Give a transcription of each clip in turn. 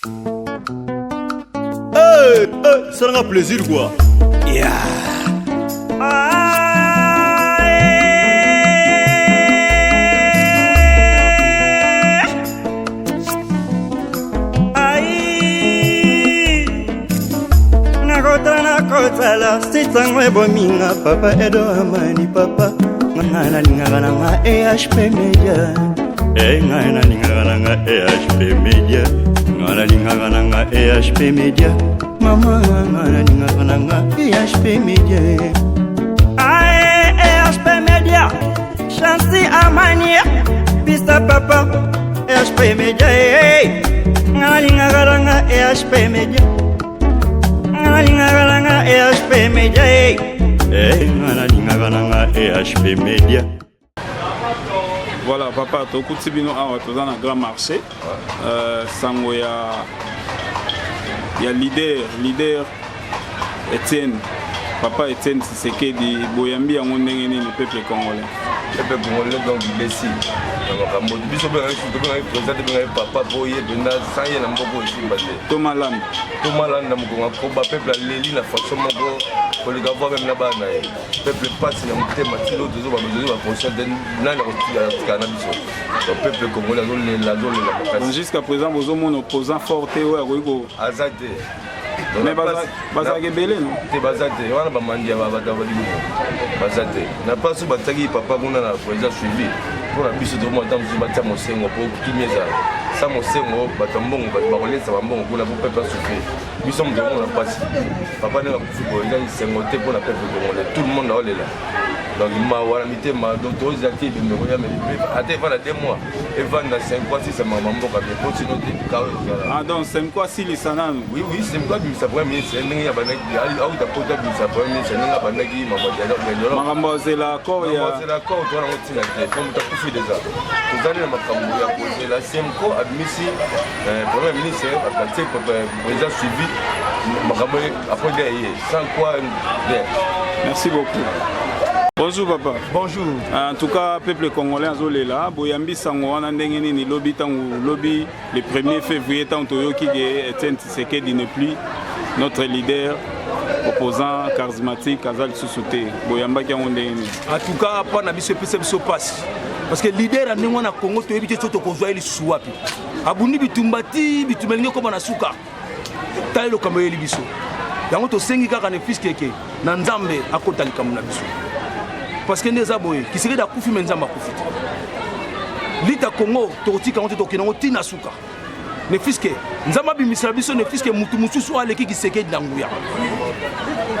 Hey, hey, salanga plaisir quoi. Yeah. Nakotala nakotala sitango ebominga papa edo amani papa nga nalingaka nanga ehp media e ngai nalingaka nanga ehp media nga nalingaka nanga ehp media mama nga nalingaka nanga ehp media ae ehp media chansi amani pista papa ehp media e nga nalingaka nanga ehp media nga nalingaka nanga ehp media e nga nalingaka nanga ehp media. Voilà papa, tokuti bino awa toza na grand marché. Sango ya ya leader Etienne, papa Etienne Tshisekedi, boyambi yango ndenge nini peuple congolais? Peuple congolais donc imbécile. Na makambo biso bengaki futu, bengaki président, bengaki papa po ye mpenza sans ye na mboka osimba te. Tomalanda. Tomalanda mokongo akoba peuple aleli na façon moko koleka voix même na bana na ye. Peuple pasi na motema ti l'autre tozo ba besoin ba conscient te nani akotika na biso. Donc peuple congolais azolela, azolela makasi. Donc jusqu'à présent bozomona opposant fort te oyo akoki ko aza te. Mais bazalaka ebele non? Te baza te, wana bamandi ya bato ya balingo baza te. Na place oyo batiaki papa kuna na président suivi mpo na biso tokomona ntango mosusu batia mosengo mpo kimia ezala. Sa mosengo bato ya mbongo bato bakolesa bambongo kuna mpo peuple asouffrir. Biso moto yango na mpasi. Papa ndenge akufi boye eza esengo te mpo na peuple congolais. Tout le monde aolela. Donc mawa na mitema, donc tozela te ebembe koya, mais ata evanda 2 mois, evanda 5 mois, 6 mois, makambo mboka bien, po sinon te chaos ezala. Ah donc 5 mois asilisa nanu. Oui, oui, 5 mois abimisa premier ministre ndenge ya bandaki, auta poto abimisa premier ministre ndenge abandaki makambo ya dialogue, ya dialogue. Makambo ya zela accord ya Makambo ya zela accord toza nango ntina te, po moto akufi déjà. Toza nde na makambo ya kozela CENCO abimisi premier ministre, atie président suivi, makambo après nde ye, sans quoi bien. Merci beaucoup. Bonjour papa. Bonjour. En tout cas, peuple congolais azolela, boyambi sango wana ndenge nini lobi tangu lobi le 1er février tangu toyoki ke Etienne Tshisekedi n'est plus notre leader opposant charismatique aza lisusu te. Boyambaki yango ndenge nini? En tout cas, pa na biso epesa biso pasi. Parce que leader ya ndenge wana Congo toyebi te soki tokozwa ye lisusu wapi. Abundi bitumba ti bitumba elingi ekoma na suka. Tala likambo eyeli biso. Yango tosengi kaka ne fiske ke na Nzambe akota likambo na biso. Parce que nde eza boye, Tshisekedi akufi mais Nzambe akufi te. Lita Congo tokotika yango te, tokende yango ti na suka. Ne fiske Nzambe abimisela biso ne fiske mutu mosusu oyo aleki Tshisekedi na nguya.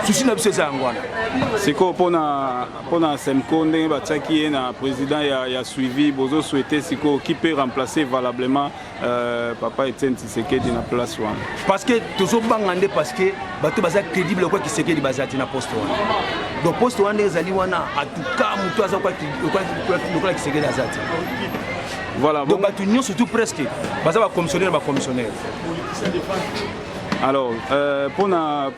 Souci na biso eza yango wana. Sikoyo mpona CENCO ndenge batiaki ye na président ya suivi, bozo souhaiter sikoyo qui peut remplacer valablement papa Etienne Tshisekedi na place wana? Parce que tozobanga nde parce que bato baza crédible kwa Tshisekedi baza te na poste wana. Donc poste wana nde ezali wana, en tout cas moto aza lokola Tshisekedi aza te. Voilà, donc bon. bato nyonso tout presque baza ba commissionnaire, ba commissionnaire. Alors, pour la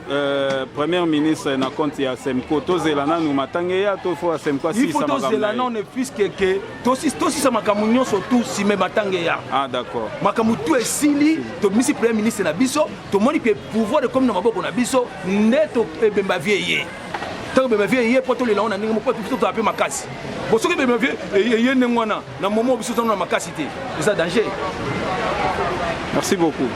première ministre na compte ya SEMCO, tozela nanu matange ya to faut SEMCO Il faut asisa makambo tozela na ye. nanu ne puisque que tosisa makambo nyonso tout sime matange ya. Ah d'accord. Makambo tout esili, tobimisi premier ministre na biso, tomoni que pouvoir ekomi na maboko na biso, nde to ebemba vie ye. Tango ebemba vie ye po tolela wana ndenge moko, po biso tozala pe makasi. Bo soki ebemba vie ye ndenge wana, na moment biso tozala na makasi te, eza danger. Merci beaucoup.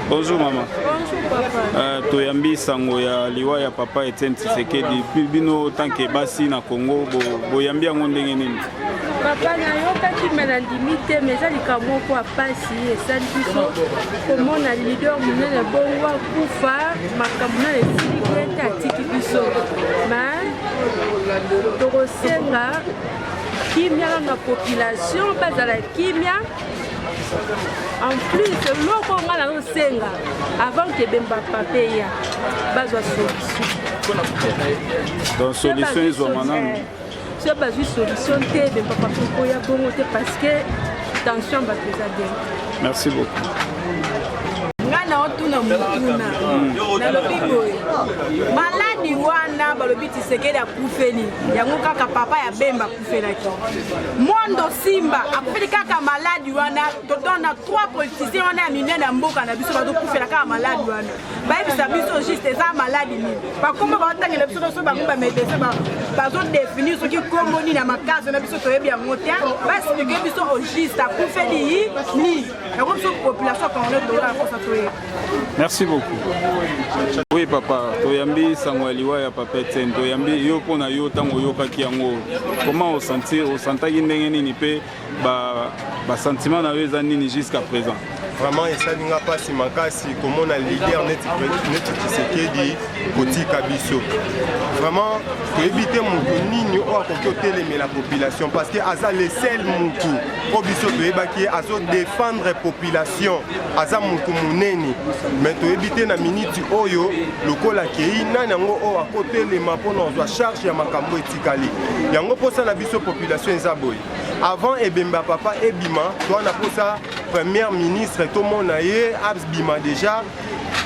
Bonjour maman. Bonjour papa. Toyambi sango ya liwa ya papa Etienne Tshisekedi. Puis bino tant que basi na Congo, boyambi yango ndenge nini? Papa nayokaki me nandimi te, mais eza likambo moko ya pasi esali biso komona leader monene bongo akufa, makambo na esili te te atiki biso. Mais tokosenga kimia na population, bazala kimia. En plus, eloko nga nazosenga avant que Bemba papa eya, bazwa solution. Donc solution ezwama nanu. Soki bazwi solution te, Bemba papa oya bongo te parce que tension bato eza bien. Merci beaucoup. Nga na otuna motuna. Nalobi boye. Maladi wana balobi Tshisekedi akufeli, yango kaka papa ya Bemba akufelaki. Mwa Mbondo Simba akufeli kaka maladi wana. Todona trois politiciens wana ya minene ya mboka na biso bazokufela kaka maladi wana. Bayebisa biso juste eza maladi nini, bakombo baotangela biso nyonso, bango bamédecin bazodefinir soki kombo nini ya makasi na biso toyebi yango te. Baexplike biso au juste akufeli nini yango, biso population congolais toza mposa toyeba. Merci beaucoup. Oui papa, toyambi sango ya liwa ya papa Etienne. Toyambi yo, mpo na yo, ntango oyokaki yango, comment osentir, osantaki ndenge nini, mpe basentiment na yo eza nini jusqu'à présent? Vraiment, esali nga mpasi makasi komona leader neti Tshisekedi kotika biso. Vraiment, toyebi te motu nini oyo akoki otelemela population, parce que aza le seul mutu oyo biso toyebaki ye azodéfendre population. Aza motu monene, mais toyebi te na miniti oyo lokola akei, nani yango oyo akotelema mpona kozwa charge ya makambo etikali yango. Mposa na biso population eza boye: avant ebembe ya papa ebima, towana mposa premier ministre tomona ye abima déjà,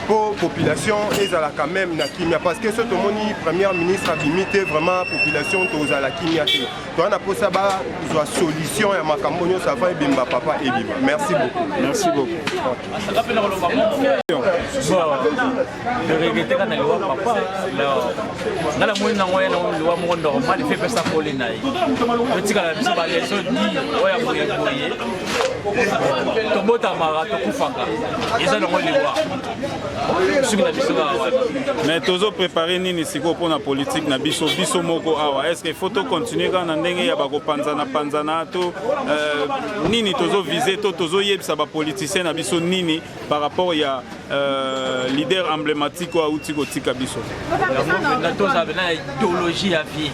mpo population ezala quand même na kimia, parce que so tomoni premier ministre abimi te, vraiment population tozala kimia te. Toza na mposa bazwa solution ya makambo nyonso avant ebemba papa ebima. Merci beaucoup. Merci beaucoup. Bon, toregretter kaka na liwa papa. Nga namoni nango ye nango liwa moko normal, efe epesa pole na ye. Totikala biso baleso di oyo ya boye boye, tobotamaka, tokufaka, eza nango liwa, soki na biso kaka wana. Mais tozoprépare nini sikoyo mpona politique na biso, biso moko awa? Est ce que faut tocontinue kaka na ndenge ya bakopanzana panzana to nini tozovise, to tozoyebisa bapoliticien na biso nini par rapport ya leader emblématique oyo auti kotika biso? Yango mpenza, tozala mpenza na idéologie ya vie,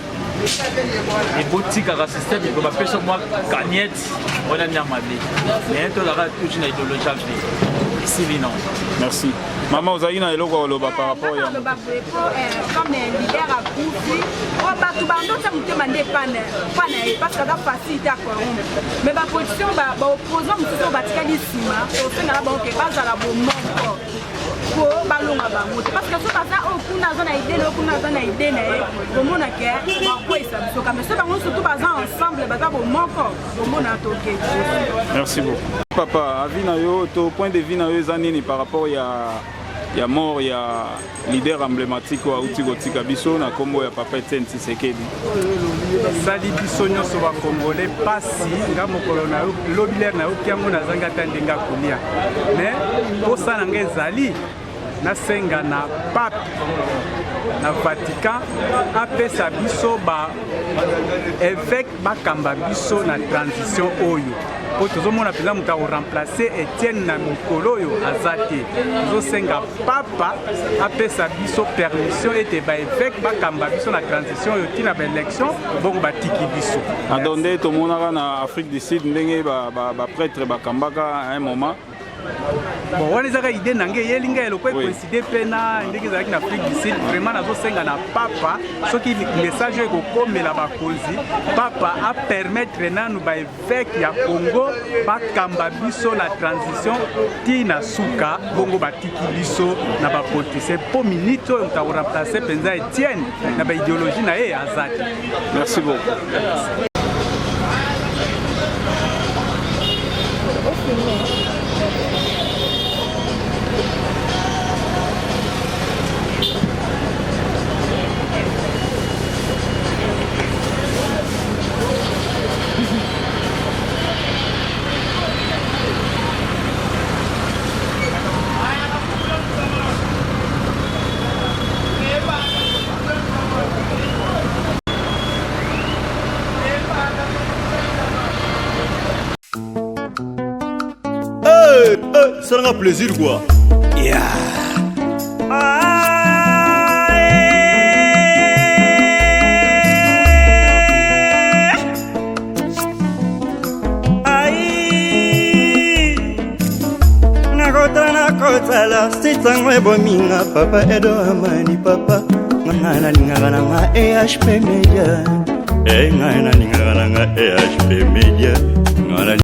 ebotikaka système eko bapesa mwa cagette wana nia mabe, mais tozalaka toujours na idéologie ya vie, esili non. Merci. Mama, ozalaki na eloko ya koloba par rapport ya? Naloba boye, po comme leader akufi, oyo bato bandotya motema nde epa na ye, parce que aza facile te acorrompre. Mais bapoliticien, baopposant mosusu oyo batikali nsima, tosengaka bango ke bazala bomoko po balonga bango te, parce que so baza oyo kuna aza na idée na oyo kuna aza na idée na ye, komona ke bakweyisa biso kame. So bango surtout baza ensemble, baza bomoko, bomona toke. Merci beaucoup papa. Avis na yo to point de vue na yo eza nini par rapport ya mort ya leader emblématique oyo auti kotika biso na nkombo ya papa Etienne Tshisekedi? Esali biso nyonso bakongole pasi. Nga mokolo na lobi lere nayoki yango, nazangi ata ndenge ya kolia. Mais posa na nga ezali nasenga na pape na Vatican apesa biso ba évêque bakamba biso na transition oyo, mpo tozomona mpenza moto akoremplace Etienne na mikolo oyo aza te. Tozosenga papa apesa biso permission ete baévêque bakamba biso na transition oyo ntina baélection, bongo batiki biso. Ado nde tomonaka na Afrique du Sud ndenge baprêtre bakambaka à un moment. Bon, wana ezaka idée na ngai, eyeli ngai eloko ekoincide mpe na ndenge ezalaki na Afrique du Sud. Vraiment, nazosenga na papa, soki message oyo ekokomela bakonzi, papa apermettre nanu baévêque ya Congo bakamba biso na transition ti na suka, bongo batiki biso na bapoliticien, mpo minute oyo moto akoremplace mpenza Etienne na baidéologie na ye aza te. Merci beaucoup. Hey, hey, salanga plaisir quoi. Yeah. Ai nakotala, nakotala sitango ebominga papa Edo Amani papa. Ngai nalingaka nanga EHP Media. E ngai nalingaka nanga EHP Media. Ngai.